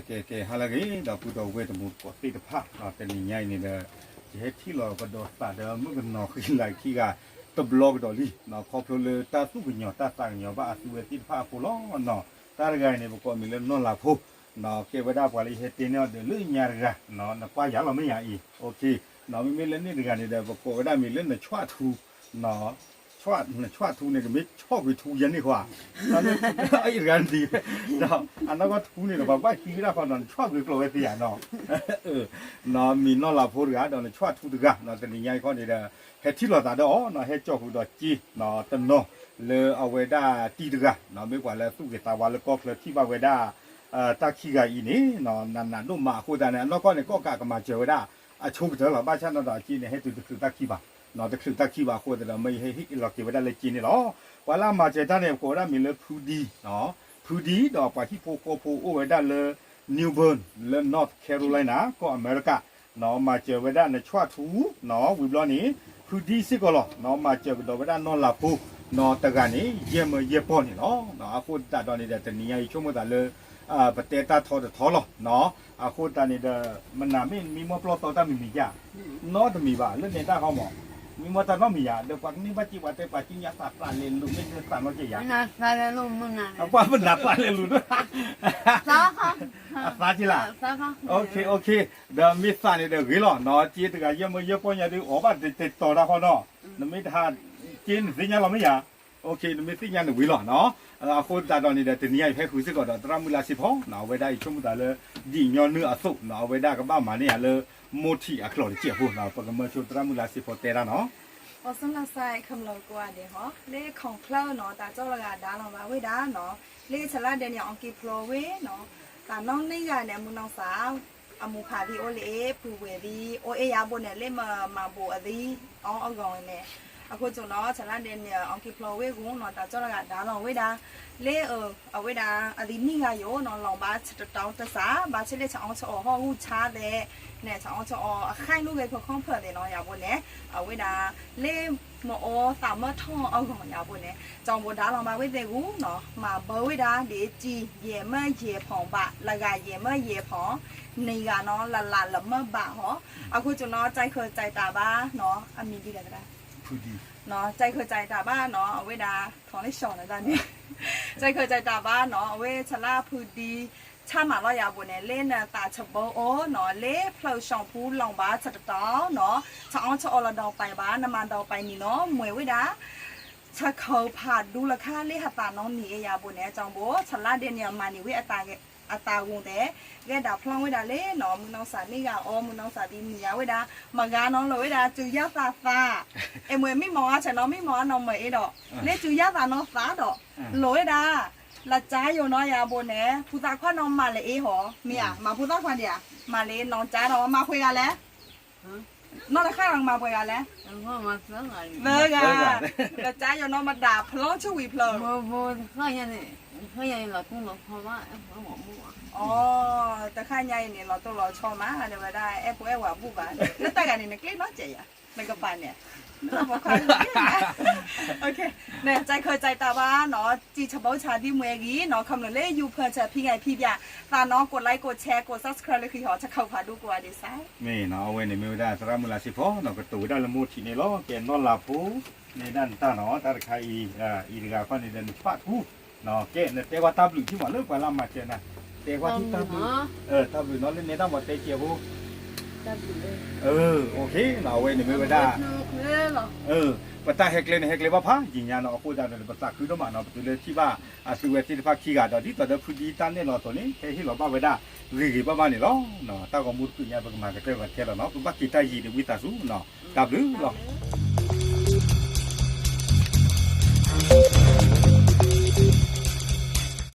ကဲ ကဲ ဟါလၢအဂ့ၤ ဒီပုၢ်ဒီဝဲၢ်တံၤသကိးသ့ၣ်တဖၣ် တနံၤညါအံၤန့ၣ်ဒီး ယဟဲထံၣ်လီၤကဒီးသးဒီးမုၣ်ကနီၤဃံလၤခံဂၤ တဘျီကဒီးလံ ခီဖျိလၢတၢ်သူၣ်ကညီၤတၢ်သးကညီၤ ဘၣ်အသုဝဲသ့ၣ်တဖၣ်အဃိလီၤ. တၢ်တဂၤအံၤန့ၣ် ပကိးမံၤလၢနီၢ်လၤဖိ ကဲဝဲဒၣ်ပှၤလၢယဟဲတဲန့ၢ်အီၤဒီးလၢညါတဂၤ နကွၢ်ယၤလီၤမ့ၢ်ယၤအံၤ မ့မ့ၢ်လၢန့ၣ်တဂၤန့ၣ်ဒီး ပကိးဝဲဒၣ်မံၤလၢနဆွၣ်ထူ နဆွၣ်ထူန့ၣ် ကမ့ၢ်ဆီၣ်ကွံာ်ထူယဲန့ၣ်ဃီဧါ အံၤတဂၤန့ၣ် ဒီးအနီၢ်ကီၢ်ထူန့ၣ်ဒီး ပှၤဘၣ်သံဝဲဒၣ်ဃီဒီး နဆွၣ်ကွံာ်ကျိာ်ဝဲသ့ဧါနီၤ မံၤနီၢ်လၤဖိတဂၤ ဒီးနဆွၣ်ထူတဂၤ တနံၤညါအံၤခီန့ၣ်ဒီး ဟဲထံၣ်လိာ်သးဒီးအီၤ ဟဲကၠီၣ်ဃုာ်ဒီးက့ တနီၤ လၢအဝဲဒၣ်တံၤတဂၤ မ့ၢ်ပှၤလၢသူၣ်ဂ့ၤသးဝါလၢကီၢ်ချၢထံၣ်ဘၣ်ဝဲဒၣ် တၢ်ခံဂၤအံၤန့ၣ် နးနးဒိၣ်မးအဃိသတးန့ၣ် အနီၢ်ကီၢ်န့ၣ် ကီၢ်ကးကမၤစၢၤဝဲဒၣ် အဆိကတၢၢ်လီၤ ဘၣ်ဆၣ်နီၣ်ဒီးအက့န့ၣ် ဟဲတုၤတချုးတၢ်ခံဘၣ် တချုးတၢ်ခံဘၣ်အဃိသတးဒီး မ့ၢ်ယဟဲဟ့ၣ်လီၤက့ၤဝဲဒၣ်လၢက့န့ၣ်လီၤ. ပှၤလၢအမၤစၢၤတၢ်န့ၣ် ပကိးဝဲဒၣ်မံၤလၢဖုဒံ ဖုဒံ ဒီးပှၤဟံၣ်ဖိဃီဖိအိၣ်ဝဲဒၣ်လၢ New Bern လၢ North Carolina ကီၢ်အမဲရကၤ မၤစၢၤဝဲဒၣ်နဆွၣ်ထူ ဝံၤဘျီန့ၣ် ဖုဒံစ့ၢ်ကီးလီၤ မၤစၢၤကဒီးဝဲဒၣ်နီၢ်လၤဖိ နီၢ်တဂၤန့ၣ် ယဲၢ်မၢယဲၢ်ပီၢ်န့ၣ်လီၤ. အဃိသတးဒီးန့ၣ်ဒီး တနံၤညါအံၤဆိကမိၣ်သးလၢ ပတဲတၢ်ထီတထီလီၤ အဃိသတးန့ၣ်ဒီး မနၤမ့ၢ်မံမီၢ်ပျီၢ်သီတၢ်မံၤမံၤယါ နီတမံၤဘၣ် လၢနဲတၢ်ဃီမး မံမီၢ်တၢ်နီတမံၤယါ ဒီးပှၤကန့ၢ်ဘၣ်စ့ၢ်ပှၤတဲပှၤကံညါသးသးလဲၤလူၤ မ့ၢ်တဲသးနီၢ်ကဲယါ ပှၤပနၤသးလဲၤလူၤ အသးက့လၢ ဒီးမ့ၢ်သးန့ၣ်ဒီးဂ့ၤလီၤ က့တဂၤယဲၢ်မၢယဲၢ်ပီၢ်ညါဒုး အီၣ်ဘၣ်တတီၤတၢ်ဃီနီၤ နမ့ၢ်တဟး က့နသ့ၣ်ညါလီၤမ့ၢ်ယါ နမ့ၢ်သ့ၣ်ညါန့ၣ်ဝံၤလီၤနီၤ အဃိသတးဒီးန့ၣ်ဒီး တနံၤညါအံၤဟဲဃုာ်စ့ၢ်ကီးဒီး သရၣ်မုၣ်လါစ့ဖီ အဝဲဒၣ်အံၤဆိကမိၣ်သးလၢ ဒ်ညီနုၢ်အသိး အဝဲဒၣ်ကဘၣ်မၤန့ၢ်ယၤလၢ မိၢ်ထံးအကျိာ်တစဲးဖိ ပကမၢဆိသရၣ်မုၣ်လါစ့ဖီတဲတၢ်နီၤ အီၤစလၢ်စဲ ခမလၢကိးဂၤဒဲးဟီ လၢ Congress နီၤ တၢ်ကၠီၣ်လၢဂၤဒါလီၤဘၣ်ဝဲဒၣ်နီၤ လၢ Chinese ဒဲးန့ၣ် အီၣ်က့ဖျိဝဲနီၤ တၢ်နီၣ်န့ၢ်ဂၤန့ၣ် မုၢ်နီၢ်သး အမူဖးသံအိၣ်လၢအ့ၣ် ပုၢ်ဝဲၢ်သံ အိၣ်အ့ၣ်ယၤဘိန့ၣ် လၢမၤဘိးအသံ အီၣ်အဂီၢ်န့ၣ် အဃိကၠိနီၤ Chinese ဒဲးန့ၣ် အီၣ်က့ဖျိဝဲဂီၢ်နီၤ တၢ်ကၠီၣ်လၢဂၤဒါလီၤဝဲဒၣ် လၢ အဝဲဒၣ် အသံန့ၢ်ဂၤယိာ်နီၤ လီၤဘၣ်ဆတတီတစး ဘၣ်ဆၣ်လၢဆအီၣ်ဆအီၣ်ဟီၣ်ဂူၢ်ဆါသဲး န့ၣ် ဆအီၣ်ဆအီၣ်အဃိၣ်လိၣ်ဂ့ၤဖီခိၣ်ဖျၢၣ်သ့ၣ်နီၤ ယၤဘိန့ၣ် အဝဲဒၣ် လၢမ့ၢ်အီၣ်သးမၢထီၣ်အဂီၢ်ယၤဘိန့ၣ် ကၠီဘိဒါလီၤဘၣ်ဝဲသ့ၣ်ဂီၢ်နီၤ မၤဘၢဝဲဒၣ်ဒ်စံယဲၢ်မၢယဲၢ်ဖီၣ်ဘၣ် လၢဂၤယဲၢ်မၢယဲၢ်ဖီၣ် န့ၢ်ဂၤနီၤ လၢ်လၢ်လၢမၢဘၣ်ဟီ အဃိကၠိနီၤ ကၠဲးဃၢၤကၠဲးတၢ်ဘၣ်နီၤ အမံၤဒ်လဲၣ်သရၣ် ကၠဲးဃၢၤကၠဲးတၢ်ဘၣ်နီၤ အဝဲဒၣ် ထီၣ်လၢၡီၤန့ၣ်တၢ်န့ၣ် ကၠဲးဃၢၤကၠဲးတၢ်ဘၣ်နီၤ အဝဲဆလၢဖုဒံ ဆၣ်မးလီၤယၤဘိန့ၣ် လၢနသးဆဘၢအိၣ်နီၤ လၢဖျၢၣ်စီၤဖူလီၤဘၣ်ဆတတီနီၤ ဆအီၣ်ဆအီၣ်လီၤဒီးပာ်ဘၣ် နမၤဒီးပာ်နံၤနီၤ မွဲၤဝဲဒၣ် ဆခၢးဖးဒူလၢခါလၢဟသးနီၤနံၤအ့ၣ်ယၤဘိန့ၣ် ကၠီဘိ ဆလါဒဲးန့ၣ် မၤန့ၢ်ဝဲ အတၢ်ဂီၤသဲး ဂဲၤဒၣ်ဖျီဝဲဒၣ်လၢနီၤ မုၢ်နီၢ်သးန့ၢ်ဂၤအီၤ မုၢ်နီၢ်သးဒ်မံၤယါဝဲဒၣ် မၤဂၤနီၤလီၤဝဲဒၣ် စုယါသးသး အဲၣ်မွဲၤမံမီၤအါဆဲးနီၤ မံမီၤအါနီၤမ့ၢ်အ့ၣ်ဒီး လၢစုယါသးနီၤသးဒီး လိာ်ဝဲဒၣ် လၢကၠါယိာ်နီၤယၤဘိန့ၣ် ဖိသၣ်ခွါနီၤမၤလၢအ့ၣ်ဟီ မ့ၢ်ဧါ မၤဖိသၣ်ခွါဒံးဧါ မၤလၢနီၤကၠါဒီး မၤပှဲၤဂၤလဲၣ် နီၢ်တခါဂၤမၤပှဲၤဂၤလဲၣ် သၢဂၤ လၢကၠါယိာ်နီၤမတၤဖျီဆူဝံၤဖျၢၣ် တခါညါအံၤန့ၣ် လီၤတိၢ်လီၤဆီမး တဲဝဲဒၣ် အဲၣ်ဖိအဲၣ်ဝၤဘူၣ်ဘၣ် လၢတၢ်ဂၤန့ၣ် နကျ့နီတစဲးယၤ နကပၤန့ၣ် န ကၠဲးဃၢၤကၠဲးတၢ်ဘၣ်နီၤ စံးဆဘိဆါဒ်မွဲဂ့ၤနီၤ ခီမ့ၢ်လၢ ယူၤဖၢၣ်ဆၢ ဖံဂၤဖံပၠး သးနီၤ ကိးlike ကိးshare ကိးsubscribe လၢခံဟီ ဆခၢးဖးဒူကိးဂၤဒဲးစါ မ့ၢ်နီၤ အဝဲန့ၣ်မ့ၢ်ဝဲဒၣ်သရၣ်မုၣ်လါစ့ဖီ ကတိၤဝဲဒၣ်လၢမိၢ်ထံးန့ၣ်လီၤ ကဲနီၢ်လၤဖိ နဲဒၣ်နတၢ်နီၤ တၢ်တခါအံၤ အံၤတဂၤခီန့ၣ်ဒီး နဖးထူ ကဲ နတဲဝဲတၢ်ဘျုးထံမးလၢပှၤလၢအမၤစၢၤနၤ တဲဝဲတၢ်ဘျုး တၢ်ဘျုးနီၤ လၢနဲဒၣ်မၤတဲကဲးဖိ အဝဲန့ၣ်မ့ၢ်ဝဲဒၣ် ပတၢ်ဟဲကျဲန့ၣ် ဟဲကျဲဘၣ်ဖးယံာ်ညါနီၤ အဃိသတးဒီး ပသးခုဒိၣ်မးနီၤ ပတုၤလၢထံၣ်ဘၣ် အသုဝဲသ့ၣ်တဖၣ်ခံဂၤဒီး ဒ်သိးဒီးဖုဒံတၢ်နဲၣ်လီၤအသိးန့ၣ် ဟဲဟ့ၣ်လီၤဘၣ်ဝဲဒၣ် ဂ့ၤဂ့ၤဘၣ်ဘၣ်န့ၣ်လီၤ. တၢ်ဂီၤမူတကုးညါ ပကမၤကတၢၢ်ဂီၤထဲလီၤနီၤ ပဘၣ်က့ၤတၢ်ယံာ်ဒံးဝံသးစူၤနီၤ တၢ်ဘျုးလီၤ.